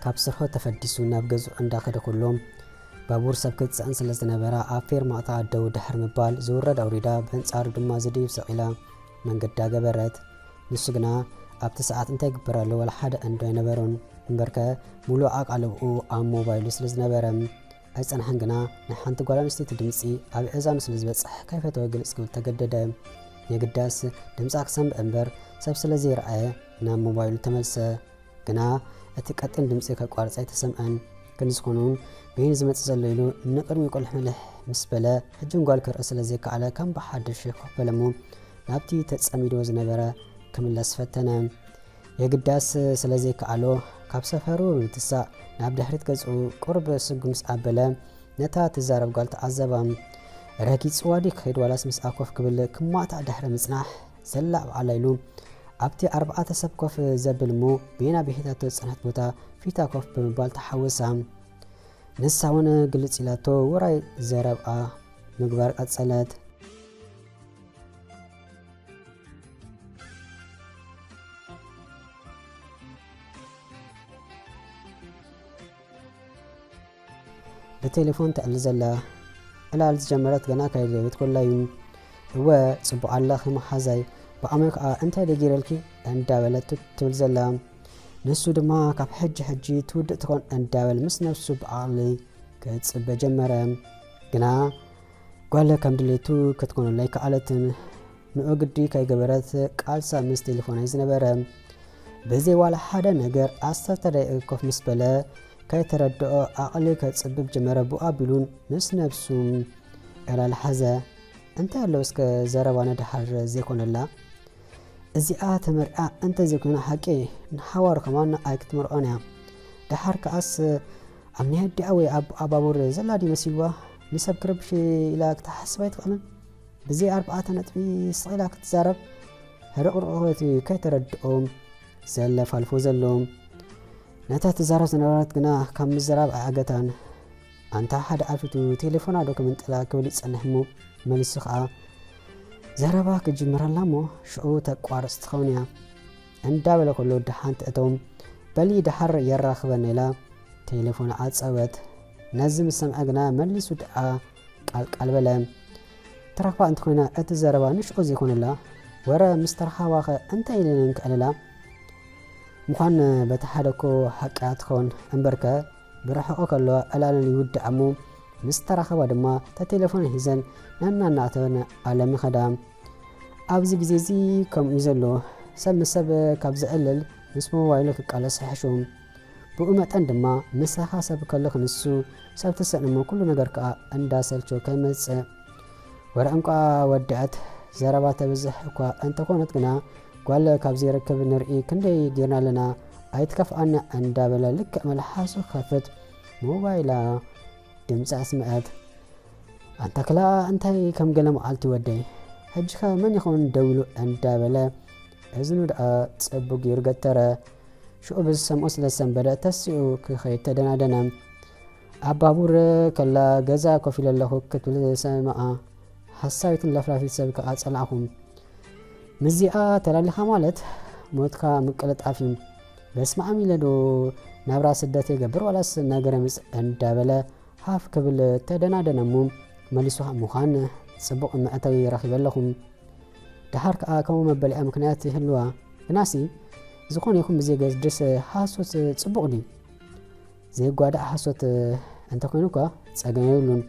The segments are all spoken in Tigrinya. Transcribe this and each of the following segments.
ካብ ስርሖ ተፈዲሱ ናብ ገዝኡ እንዳኸደ ከሎ፣ ባቡር ሰብ ክትጽዕን ስለ ዝነበራ፣ ኣብ ፌርማታ ደው ድሕር ምባል፣ ዝውረድ ኣውሪዳ፣ በንጻሩ ድማ ዝድይብ ሰቒላ መንገዳ ገበረት። ንሱ ግና ኣብቲ ሰዓት እንታይ ይግበር ኣሎ ዋላ ሓደ እንዶ ኣይነበሮን። እምበርከ፣ ሙሉእ ኣቓልብኡ ኣብ ሞባይሉ ስለ ዝነበረ፣ ኣይጸንሐን ግና፣ ናይ ሓንቲ ጓል ኣንስተይቲ ድምጺ ኣብ እዛኑ ስለ ዝበጽሕ፣ ከይፈተወ ግልጽ ክብል ተገደደ። የግዳስ፣ ድምጻ ክሰምዕ እምበር፣ ሰብ ስለ ዘይረኣየ፣ ናብ ሞባይሉ ተመልሰ። ግና እቲ ቀጢን ድምጺ ከቋርጽ ኣይተሰምዐን። ክንዲ ዝኾነ እውን፣ በይኑ ዝመጽእ ዘሎ ኢሉ ንቕድሚኡ ቁልሕምልሕ ምስ በለ፣ ሕጂ እውን ጓል ክርኢ ስለ ዘይከኣለ፣ ከም ብሓድሽ ኮፍ በለ እሞ፣ ናብቲ ተጸሚድዎ ዝነበረ ክምለስ ፈተነ። የግዳስ ስለ ዘይከኣሎ፣ ካብ ሰፈሩ ምትሳእ ናብ ድሕሪት ገጹ ቁሩብ ስጉም ምስ ኣበለ፣ ነታ ትዛረብ ጓል ተዓዘባ። ረጊጽዋ ድዩ ክኸይድ ዋላስ ምስኣ ኮፍ ክብል ክማታእ ድሕሪ ምጽናሕ፣ ዘላ ኣብ ዓላ ኢሉ ኣብቲ ኣርባዕተ ሰብ ኮፍ ዘብል እሞ ቤና ብሂታቶ ዝጸንሐት ቦታ ፊታ ኮፍ ብምባል ተሓወሳ። ንሳ እውን ግልጽ ኢላቶ ውራይ ዘረብኣ ምግባር ቀጸለት። ብቴሌፎን ተዕሊ ዘላ። ዕላል ዝጀመረት ገና ከይደየበት ኮላ እዩ። እወ፣ ጽቡቕ ኣለኺ መሓዛይ፣ ብኣመል ከኣ እንታይ ደጊረልኪ? እንዳበለት ትብል ዘላ። ንሱ ድማ ካብ ሕጂ ሕጂ ትውድእ ትኾን እንዳበል ምስ ነብሱ ብዓቕሊ ክጽበ ጀመረ። ግና ጓል ከም ድሌቱ ክትኮነሉ ኣይከኣለትን። ንኡ ግዲ ከይገበረት ቃልሳ ምስ ቴሌፎን እዩ ዝነበረ። ብዘይ ዋላ ሓደ ነገር ዓሰርተ ደቂቕ ኮፍ ምስ በለ፣ ከይተረድኦ ዓቕሊ ከጽብብ ጀመረ። ብኡ ኣቢሉን ምስ ነብሱ፣ ዕላል ሓዘ። እንታይ ኣለዎ እስከ ዘረባ ንደሓር ዘይኮነላ? እዚኣ ተመርዓ እንተ ዘይኮይና ሓቂ ንሓዋሩ ከማን ኣይክትምርዖን እያ። ደሓር ከኣስ ኣብ ናይ ኣዲኣ ወይ ኣብ ኣባቡር ዘላ ድዩ መሲልዋ? ንሰብ ክረብሽ ኢላ ክትሓስብ ኣይትኽእልን። ብዘይ ኣርባዕተ ነጥቢ ስቕ ኢላ ክትዛረብ ሕርቕርቕት ከይተረድኦም ዘለፋልፎ ዘሎ። ነታ ትዛረብ ዝነበረት ግና ካብ ምዝራብ ኣይኣገታን። ኣንታ ሓደ ኣፊቱ ቴሌፎና ዶ ክምንጥላ ክብል ይጸንሕ እሞ መሊሱ ኸኣ ዘረባ ክጅምረላ እሞ ሽዑ ተቋርጽ ትኸውን እያ እንዳበለ ከሎ ደሓን ትእተው። በሊ ደሓር የራኽበና ኢላ ቴሌፎን ዓጸወት። ነዚ ምስ ሰምዐ ግና መሊሱ ደኣ ቃልቃል በለ። ተራኽባ እንተኾይና እቲ ዘረባ ንሽዑ ዘይኮነላ፣ ወረ ምስ ተራኸባኸ እንታይ ኢለን ክዕልላ? ምዃን በቲ ሓደ እኮ ሓቂ እያ ትኸውን እምበርከ፣ ብርሕቆ ከሎ ዕላለን ይውዳእ እሞ፣ ምስ ተራኸባ ድማ ተቴሌፎን ሒዘን ነናናተን ዓለም ይኸዳ። ኣብዚ ግዜ እዚ ከምኡ እዩ ዘሎ። ሰብ ምስ ሰብ ካብ ዝዕልል ምስ ሞባይሉ ክቃለስ ይሕሹ። ብኡ መጠን ድማ ምሳኻ ሰብ ከሎ ክንሱ ሰብ ትስእን እሞ ኩሉ ነገር ከኣ እንዳሰልቸው ከይመጽእ። ወረ እንቋ ወደአት ዘረባ ተብዝሕ እኳ እንተኾነት ግና ጓል ካብ ዘይረክብ ንርኢ ክንደይ ጌርና ኣለና ኣይትከፍኣና እንዳበለ ልክዕ መልሓሱ ክኸፍት ሞባይላ ድምፂ ኣስምዐት። ኣንታ ክላ እንታይ ከም ገለ መዓልቲ ወደይ፣ ሕጂኸ መን ይኸውን ደዊሉ እንዳበለ እዝኑ ደኣ ጽቡቕ ገይሩ ገተረ። ሽዑ ብዝሰምዖ ስለ ዝሰንበደ ተሲኡ ክኸይድ ተደናደነ። ኣብ ባቡር ከላ ገዛ ኮፍ ኢለ ኣለኹ ክትብል ሰምዓ። ሓሳዊትን ለፍላፊት ሰብ ከኣ ጸላእኹ። ምስዚኣ ተላሊኻ ማለት ሞትካ ምቅልጣፍ እዩ። በስመ ኣብ ኢለ ዶ ናብራ ስደት የገብር ዋላስ ነገረ ምጽእ እንዳበለ ሃፍ ክብል ተደናደነ እሞ መሊሱ ምዃን ጽቡቕ መእተዊ ረኺበ ኣለኹ። ደሓር ከኣ ከምኡ መበሊኣ ምኽንያት ይህልዋ። ግናሲ ዝኾነ ይኹን ብዘየገድስ ሓሶት ጽቡቕ ድዩ? ዘይጓዳእ ሓሶት እንተኾይኑ እኳ ጸገም የብሉን።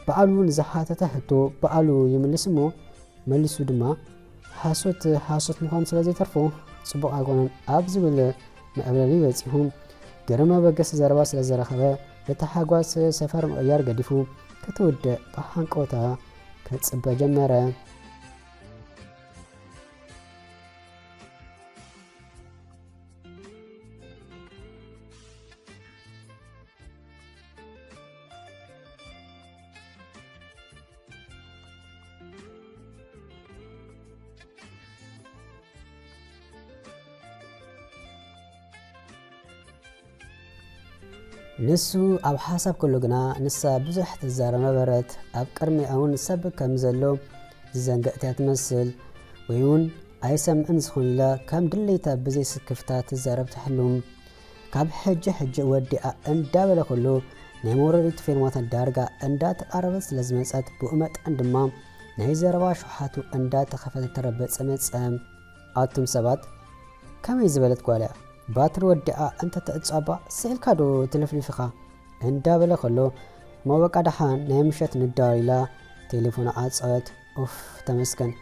በዓሉ ንዝሓተተ ሕቶ በዓሉ ይምልስ እሞ መሊሱ ድማ ሓሶት ሓሶት ምዃኑ ስለ ዘይተርፎ ጽቡቕ ኣይኮነን ኣብ ዝብል መዕብለሊ በጺሑ ግርም መበገሲ ዘረባ ስለ ዝረኸበ ብታሓጓስ ሰፈር ምቕያር ገዲፉ ክትውድእ ብሃንቀውታ ክጽበ ጀመረ። ንሱ ኣብ ሓሳብ ከሎ ግና ንሳ ብዙሕ ትዛረብ ነበረት። ኣብ ቅድሚኣ እውን ሰብ ከም ዘሎ ዝዘንገዕት እያ ትመስል፣ ወይ እውን ኣይሰምዕን ዝኾን ኢላ ከም ድሌታ ብዘይ ስክፍታ ትዛረብ ትሕሉ። ካብ ሕጂ ሕጂ ወዲኣ እንዳበለ ከሎ ናይ መውረዲት ፌርማታ ዳርጋ እንዳተቓረበት ስለ ዝመጸት፣ ብኡ መጠን ድማ ናይ ዘረባ ሸውሃቱ እንዳተኸፈተ ተረበጸ መጸ። ኣቱም ሰባት፣ ከመይ ዝበለት ጓል እያ? ባትሪ ወዲኣ እንተ ትዕጾ እባ ስኢልካ ዶ ትልፍልፍ ኢኻ? እንዳበለ ከሎ፣ እሞ በቃ ደሓን ናይ ምሸት ንዳወል ኢላ ቴሌፎና ዓጸወት። ኡፍ፣ ተመስገን።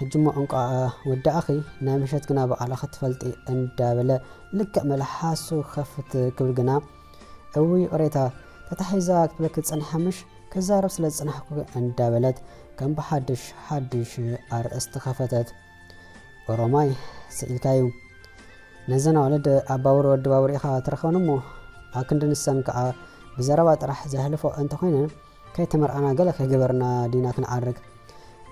ሕጂ እሞ እንቋዕ ወዳእኺ፣ ናይ ምሸት ግና ባዕልኺ ትፈልጢ እንዳበለ ልክዕ መልሓሱ ከፍት ክብል ግና፣ እው ይቕሬታ፣ ተታሒዛ ክትብለኪ ጸኒሓ ምሽ? ክዛረብ ስለ ዝጸናሕኩ እንዳበለት ከም ብሓድሽ ሓድሽ ኣርእስቲ ከፈተት። ኦሮማይ፣ ስኢልካዩ። ነዘን ኣዋልድ ኣብ ባቡር ወዲ ባቡር ኢኻ ትረኽበን እሞ፣ ኣክንዲ ንሰን ከኣ ብዘረባ ጥራሕ ዘሕልፎ እንተኾይነን፣ ከይተመርዓና ገለ ከይገበርና ዲና ክንዓርግ?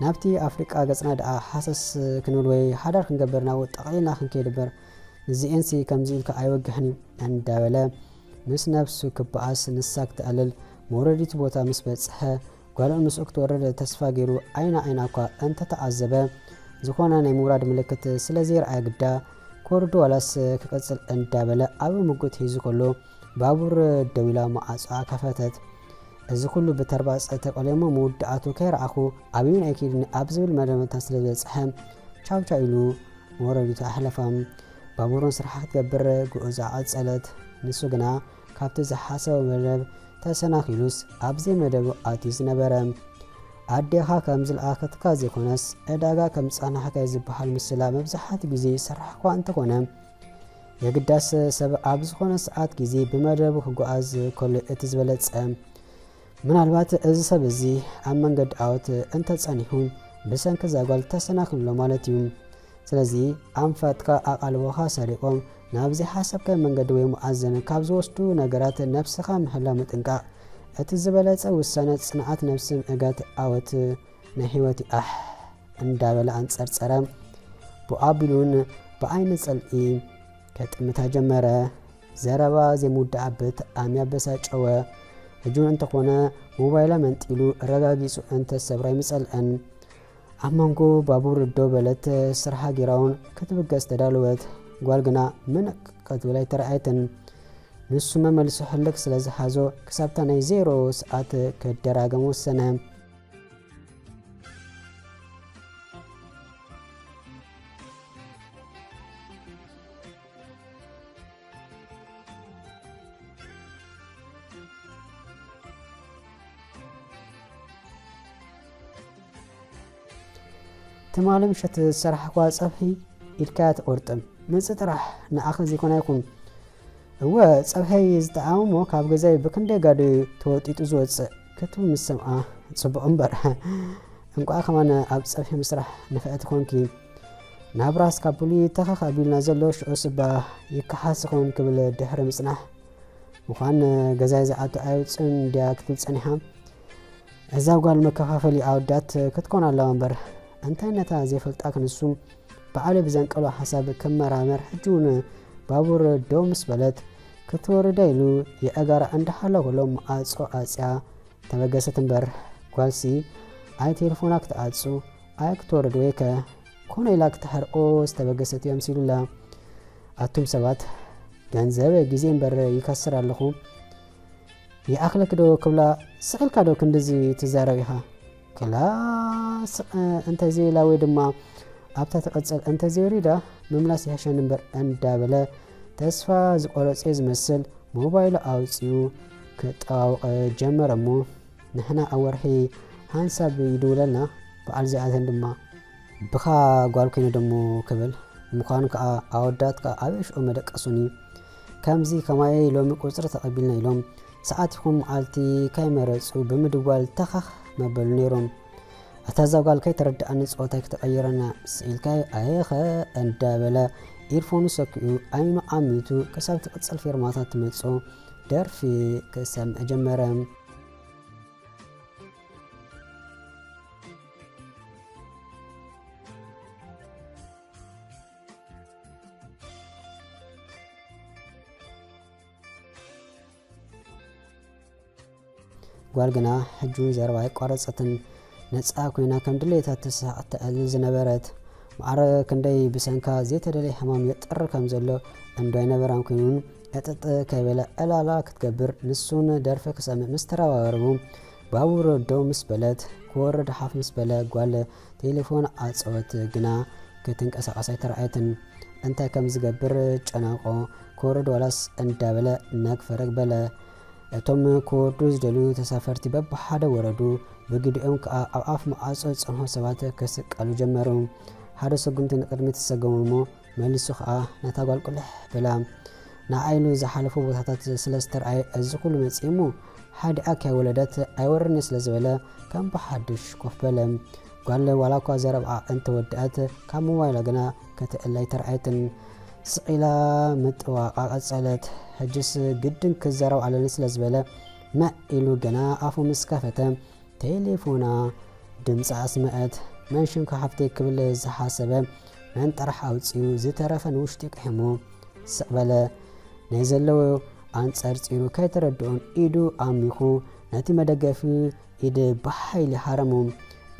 ናብቲ ኣፍሪቃ ገጽና ደኣ ሃሰስ ክንብል ወይ ሓዳር ክንገብር ናብኡ ጠቕሊልና ክንከይድ እምበር፣ ንዚኤንሲ ከምዚ ኢልካ ኣይወግሕን እዩ እንዳበለ ምስ ነብሱ ክበኣስ ንሳ ክተዕልል መውረዲት ቦታ ምስ በጽሐ፣ ጓሉ ምስኡ ክትወርድ ተስፋ ገይሩ ዓይኒ ዓይና እኳ እንተተዓዘበ፣ ዝኾነ ናይ ምውራድ ምልክት ስለ ዘይረኣየ ግዳ ክወርድ ዋላስ ክቕጽል እንዳበለ ኣብ ምጉት ሒዙ ከሎ፣ ባቡር ደው ኢላ መዓጽኣ ከፈተት። እዚ ኩሉ ብተርባጽ ተቐልዮሞ መወዳእቱ ከይረኣኹ ኣበዩን ኣይኪድን ኣብ ዝብል መደምደምታ ስለ ዝበጽሐ፣ ቻው ቻው ኢሉ መውረዲቱ ኣሕለፋ። ባቡር ንስርሓ ክትገብር ጉዕዞኣ ቀጸለት። ንሱ ግና ካብቲ ዝሓሰቦ መደብ ተሰናኺሉስ ኣብ ዘይመደቡ ኣትዩ ዝነበረ። ኣዴኻ ከም ዝለኣኸትካ ዘይኮነስ፣ ዕዳጋ ከም ዝጸናሕካዮ ዝበሃል ምስላ መብዛሕትኡ ግዜ ዝሰራሕኳ እንተኾነ፣ የግዳስ ሰብ ኣብ ዝኾነ ሰዓት ግዜ ብመደቡ ክጓዓዝ ከሎ እቲ ዝበለጸ። ምናልባት እዚ ሰብ እዚ ኣብ መንገዲ ዓወት እንተጸኒሑ፣ ብሰንኪ እዛ ጓል ተሰናኺሉ ኣሎ ማለት እዩ። ስለዚ ኣንፈትካ ኣቓልቦኻ ሰሪቖም ናብ ዘይሓሰብካዮ መንገዲ ወይ መኣዝን ካብ ዝወስዱ ነገራት ነብስኻ ምሕላው ምጥንቃቕ እቲ ዝበለጸ ውሳነ። ጽንዓት ነብሲ ምእጋድ ዓወት ናይ ህይወት እዩ። ኣሕ እንዳበለ ኣንጸርጸረ። ብኣቢሉን ብዓይኒ ጽልኢ ከጥምታ ጀመረ። ዘረባ ዘይምውዳእ ብጣዕሚ ኣበሳጨወ። ሕጂ እውን እንተኾነ ሞባይላ መንጢሉ ረጋጊጹ እንተሰብራ ኣይምጸልአን። ኣብ መንጎ ባቡር ደው በለት። ስርሓ ጌራ እውን ክትብገስ ተዳለወት። ጓል ግና ምንቅ ክትብል ኣይተራእየትን። ንሱ መመልሱ ሕልክ ስለ ዝሓዞ ክሳብታ ናይ ዜሮ ሰዓት ክደራገም ወሰነ። ትማሊ ምሸት ዝሰራሕኳ ጸብሒ ኢድካ ትቑርጥም። ምጽእ ጥራሕ ንዓኺ ዘይኮነ ኣይኹን። እወ፣ ጸብሐይ ዝጠዓመ እሞ ካብ ገዛይ ብክንደይ ጋዲ ተወጢጡ ዝወጽእ ክትብል ምስ ሰምዓ፣ ጽቡቕ እምበር። እንቋዕ ከማን ኣብ ጸብሒ ምስራሕ ንፍዕቲ ኮንኪ። ናብራስ ካብ ፍሉይ ተኸኽ ኣቢልና ዘሎ ሽዑ ስባ ይከሓስ ይኸውን ክብል ድሕሪ ምጽናሕ፣ ምዃን ገዛይ ዝኣቱ ኣይወጽእን ድያ ክትብል ጸኒሓ። እዛ ጓል መከፋፈሊ ኣወዳት ክትኮን ኣለዋ እምበር፣ እንታይ ነታ ዘይፈልጣ ክንሱ በዓሉ ብዘንቀሎ ሓሳብ ክመራመር፣ ሕጂ እውን ባቡር ደው ምስ በለት፣ ክትወርዳ ኢሉ የእጋራ እንዳሓለወ ከሎ መዓጾ ኣጽያ ተበገሰት እምበር፣ ጓልሲ ኣይ ቴሌፎና ክትዓጹ ኣይ ክትወርድ ወይከ ኮነ ኢላ ክትሕርቆ ዝተበገሰት እያ መሲሉላ። ኣቱም ሰባት፣ ገንዘብ ግዜ እምበር ይከስር ኣለኹ። ይኣኽለኪ ዶ ክብላ፣ ስቕ ኢልካ ዶ ክንድዚ ትዛረብ ኢኻ? ክላ ስቕ እንተዘይኢላ ወይ ድማ ኣብታ ትቕጽል እንተዘይወሪዳ ምምላስ ይሕሸኒ እምበር እንዳበለ ተስፋ ዝቖረጸ ዝመስል ሞባይሉ ኣውጺኡ ክጠዋውቕ ጀመረ እሞ፣ ንሕና ኣብ ወርሒ ሓንሳብ ይድውለልና፣ በዓል ዘይኣተን ድማ። ብኻ ጓል ኮይነ ደሞ ክብል ምዃኑ ከኣ ኣወዳት ከኣ ኣበይ ሽዑ መደቀሱኒ። ከምዚ ከማየይ ሎሚ ቁጽሪ ተቐቢልና ኢሎም ሰዓት ይኹን መዓልቲ ከይመረጹ ብምድዋል ተኸኽ መበሉ ነይሮም። ኣታ እዛ ጓል ከይተረድኣኒ ጾታይ ክትቐይረና ስኢልካዮ ኣየኸ እንዳበለ ኢርፎኑ ሰኪዑ ዓይኑ ዓሚቱ ክሳብ ትቕጽል ፌርማታ ትመጽኦ ደርፊ ክሰምዕ ጀመረ። ጓል ግና ሕጂ እውን ዘረባ ኣይቋረጸትን። ነጻ ኮይና ከም ድሌታ ትስሕቕ ተዕልል ዝነበረት። ማዕረ ክንደይ ብሰንካ ዘይተደለየ ሕማም የጥሪ ከም ዘሎ እንዶ ኣይነበራን ኮይኑን፣ ዕጥጥ ከይበለ ዕላላ ክትገብር ንሱን ደርፊ ክሰምዕ ምስ ተረባረቡ፣ ባቡር ደው ምስ በለት፣ ክወርድ ሓፍ ምስ በለ፣ ጓል ቴሌፎን ኣጸወት። ግና ክትንቀሳቐስ ኣይተረኣየትን። እንታይ ከም ዝገብር ጨነቖ። ክወርድ ዋላስ እንዳበለ ነግ ፈረግ በለ። እቶም ክወርዱ ዝደልዩ ተሳፈርቲ በብሓደ ወረዱ። ብግዲኦም ከኣ ኣብ ኣፍ መዓጾ ዝጸንሑ ሰባት ክስቀሉ ጀመሩ። ሓደ ሰጉምቲ ንቕድሚት ዝሰገሙ እሞ መሊሱ ከኣ ነታ ጓል ቁልሕ በላ። ንዓ ኢሉ ዝሓለፎ ቦታታት ስለ ዝተርኣየ፣ እዚ ኩሉ መጺኡ እሞ ሓዲኣ ከይወለደት ኣይወርድን ስለ ዝበለ፣ ከም ብሓድሽ ኮፍ በለ። ጓል ዋላ እኳ ዘረብኣ እንተወድኣት፣ ካብ ሞባይላ ግና ክትእለ ኣይተርኣየትን። ስቕ ኢላ ምጥዋቓ ቀጸለት። ሕጅስ ግድን ክዛረብ ኣለኒ ስለ ዝበለ፣ መዕ ኢሉ ገና ኣፉ ምስ ከፈተ፣ ቴሌፎና ድምፂ ኣስመዐት። መን ሽምካ ሓፍተይ ክብል ዝሓሰበ መንጠራሕ ኣውፂኡ ዝተረፈ ንውሽጢ ቅሒሙ ስቕ በለ። ናይ ዘለዎ ኣንፀርፂሩ ከይተረድኦን ኢዱ ኣሚኹ ነቲ መደገፊ ኢድ ብሓይሊ ሃረሙ።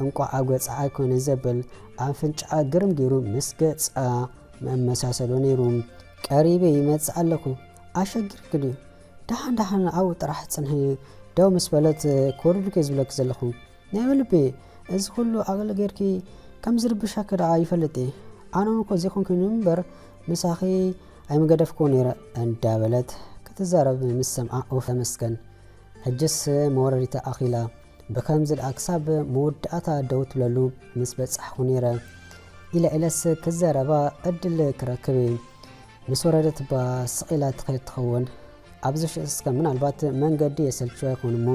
እንቋዕ ኣብ ገፃ ኣይኮነ ዘብል ኣፍንጫኣ ግርም ገይሩ ምስ ገፃ መመሳሰሎ ነይሩ። ቀሪበ ይመፅእ ኣለኹ፣ ኣሸጊርክ ድዩ? ደሓን ደሓን ኣብኡ ጥራሕ ፅንሒ፣ ደው ምስ በለት ክወርድልኪ ዝብለኪ ዘለኹ። ናይ በልቢ፣ እዚ ኩሉ ኣቕሊ ጌርኪ ከም ዝርብሻኪ ደኣ ይፈልጥ እየ። ኣነ እውን እኮ ዘይኮንኩ እምበር ምሳኺ ኣይምገደፍኩ ነይረ እንዳበለት ክትዛረብ ምስ ሰምዓ ኡፍ ተመስገን። ሕጅስ መወረዲታ ኣኺላ። ብከምዚ ደኣ ክሳብ መወዳእታ ደው ትብለሉ ምስ በጻሕኩ ነይረ ኢለ ኢለስ ክዛረባ ዕድል ክረክብ እየ። ምስ ወረደት እባ ስቕ ኢላ ትኸይድ ትኸውን። ኣብዚ ሽዑ እስከ ምናልባት መንገዲ የሰልችዋ ይኸውን እሞ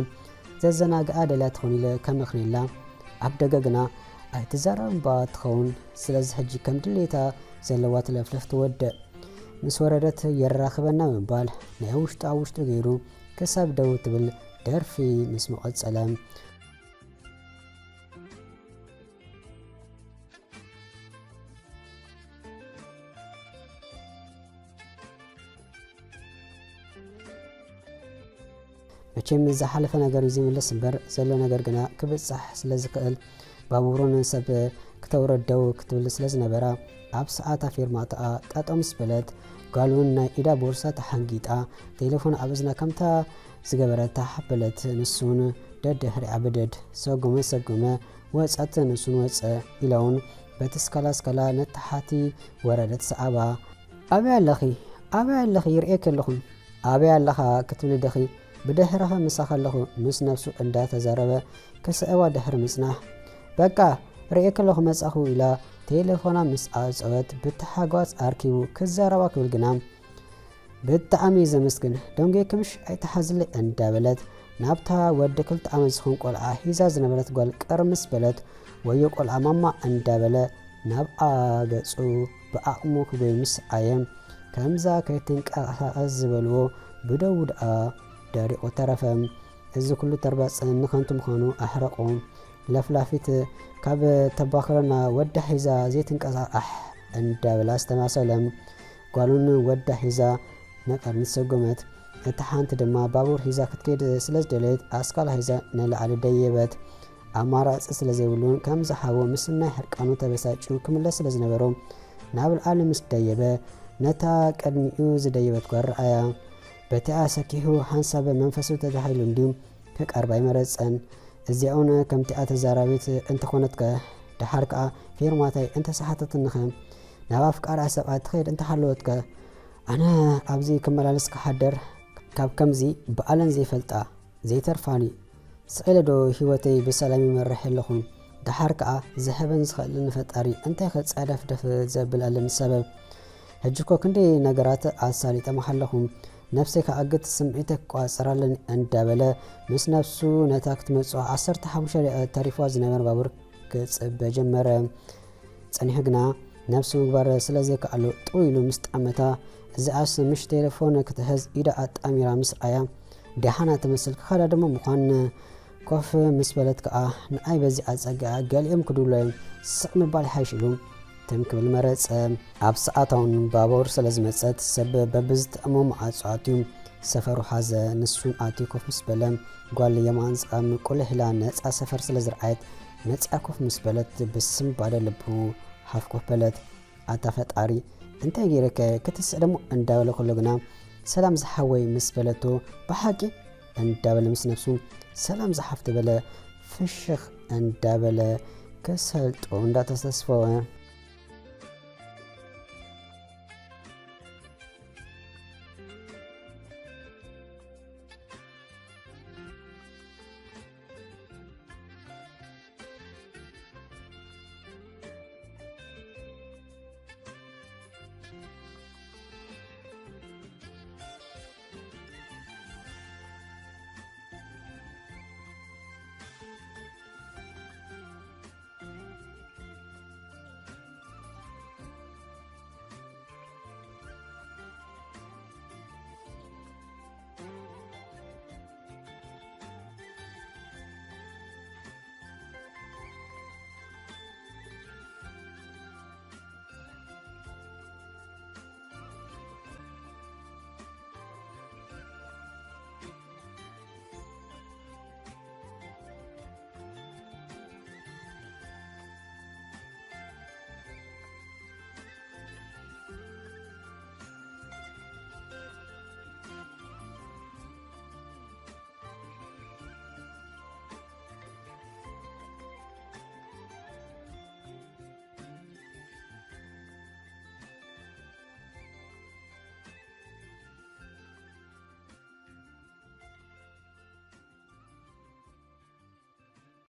ዘዘናግዓ ደልያ ትኸውን ኢለ ከመኽንየላ። ኣብ ደገ ግና ኣይትዛረብን እባ ትኸውን። ስለዚ ሕጂ ከም ድሌታ ዘለዋ ትለፍልፍ ትወድእ። ምስ ወረደት የራኽበና ብምባል ናይ ውሽጡ ኣብ ውሽጡ ገይሩ ክሳብ ደው ትብል ደርፊ ምስ መቐጸለ። መቸም ዝሓለፈ ነገር እዩ ዝምለስ እምበር ዘሎ ነገር ግና ክብጻሕ ስለ ዝኽእል ባቡሩን ሰብ ክተውረድ ደው ክትብል ስለ ዝነበራ ኣብ ሰዓታ ፌርማታኣ ጠጠው ምስ በለት ጓል እውን ናይ ኢዳ ቦርሳ ተሓንጊጣ ቴሌፎን ኣብ እዝና ከምታ ዝገበረት ተሓበለት። ንሱን ደድሕሪኣ ብድድ ሰጎመ ሰጎመ ወጸት ንሱን ወጸ ኢለውን በቲ ስካላ ስካላ ነተሓቲ ወረደት ሰኣባ። ኣበይ ኣለኺ? ኣበይ ኣለኺ? ይርእየኪ ኣለኹ። ኣበይ ኣለኻ ክትብሊ ደኺ? ብድሕረኸ ምሳኺ ኣለኹ ምስ ነብሱ እንዳተዛረበ ክስዕባ ድሕሪ ምጽናሕ። በቃ ርእየኪ ኣለኹ መጻኹ ኢላ ቴሌፎና ምስ ኣጸወት ብተሓጓስ ኣርኪቡ ክዛረባ ክብል ግና ብጣዕሚ ዘመስግን ደንጎይኪ ምሽ ኣይትሓዝለይ እንዳበለት ናብታ ወዲ ክልተ ዓመት ዝኾን ቆልዓ ሒዛ ዝነበረት ጓል ቅር ምስ በለት ወዮ ቆልዓ ማማ እንዳበለ ናብኣ ገጹ ብዓቕሙ ክጎይ ምስ ኣየ ከምዛ ከይትንቀሳቐስ ዝበልዎ ብደዉ ደኣ ደሪቑ ተረፈ። እዚ ኩሉ ተርባጽ ንኸንቱ ምዃኑ ኣሕረቑ። ለፍላፊት ካብ ተባኽረና ወዳ ሒዛ ዘይትንቀሳቐሕ እንዳበላ ዝተማሰለ ጓሉን ወዳ ሒዛ ንቕድሚት ሰጎመት። እታ ሓንቲ ድማ ባቡር ሒዛ ክትከይድ ስለ ዝደለየት ኣስካላ ሒዛ ንላዕሊ ደየበት። ኣማራጺ ስለ ዘይብሉን ከም ዝሓቦ ምስ ናይ ሕርቃኑ ተበሳጭዩ ክምለስ ስለ ዝነበሮ ናብ ላዕሊ ምስ ደየበ ነታ ቅድሚኡ ዝደየበት ጓል ረኣያ። በቲኣ ሰኪሑ ሓንሳብ መንፈሱ ተታሒሉ እንድዩ ክቀርባ ኣይመረጸን። እዚኣ እውን ከምቲኣ ተዛራቢት እንተኾነትከ? ደሓር ከኣ ፌርማታይ እንተሰሓተትንኸ? ናብ ኣፍቃርኣ ሰብኣይ ትኸይድ እንተሃለወትከ? ኣነ ኣብዚ ክመላለስ ክሓድር ካብ ከምዚ ብኣለን ዘይፈልጣ ዘይተርፋኒ ስቕ ኢለ ዶ ህይወተይ ብሰላም ይመርሕ ኣለኹ? ደሓር ከኣ ዝህበን ዝኸእለኒ ፈጣሪ እንታይ ከ ጸደፍደፍ ዘብል ኣለኒ ሰበብ? ሕጂ እኮ ክንደይ ነገራት ኣሳሊጠ ምሃለኹ። ነብሰይ ክኣግት ስምዒተይ ክቋጸር ኣለኒ እንዳበለ ምስ ነብሱ ነታ ክትመጽኦ ዓሰርተ ሓሙሽተ ደቂቕ ተሪፍዋ ዝነበረ ባቡር ክጽበ ጀመረ። ጸኒሑ ግና ነብሱ ምግባር ስለ ዘይከኣሎ ጥው ኢሉ ምስ ጠመታ፣ እዚኣስ ምሽ ቴሌፎን ክትሕዝ ኢዳ ኣጣሚራ ምስ ረኣያ፣ ደሓና ትመስል ክኸዳ ድማ ምዃን ኮፍ ምስ በለት ከኣ ንኣይ በዚኣ ጸጊዓ ገሊኦም ክድውሉ እዮም ስቕ ምባል ይሓይሽ ኢሉ ትም ክብል መረጸ። ኣብ ሰዓታውን ባቡር ስለ ዝመጸት ሰብ በብዝጥዕሞ መዓጹ ኣትዩ ሰፈሩ ሓዘ። ንሱን ኣትዩ ኮፍ ምስ በለ ጓል የማን ጸጋም ቁልሕ ኢላ ነጻ ሰፈር ስለ ዝረኣየት መጺኣ ኮፍ ምስ በለት ብስንባደ ልቡ ሓፍ ኮፍ በለት። ኣታ ፈጣሪ እንታይ ገይረከ ክትስዕ ደሞ እንዳበለ ከሎ ግና ሰላም ዝሓወይ ምስ በለቶ፣ ብሓቂ እንዳበለ ምስ ነብሱ፣ ሰላም ዝሓፍተ በለ ፍሽኽ እንዳበለ ከሰልጦ እንዳተሰስፈወ።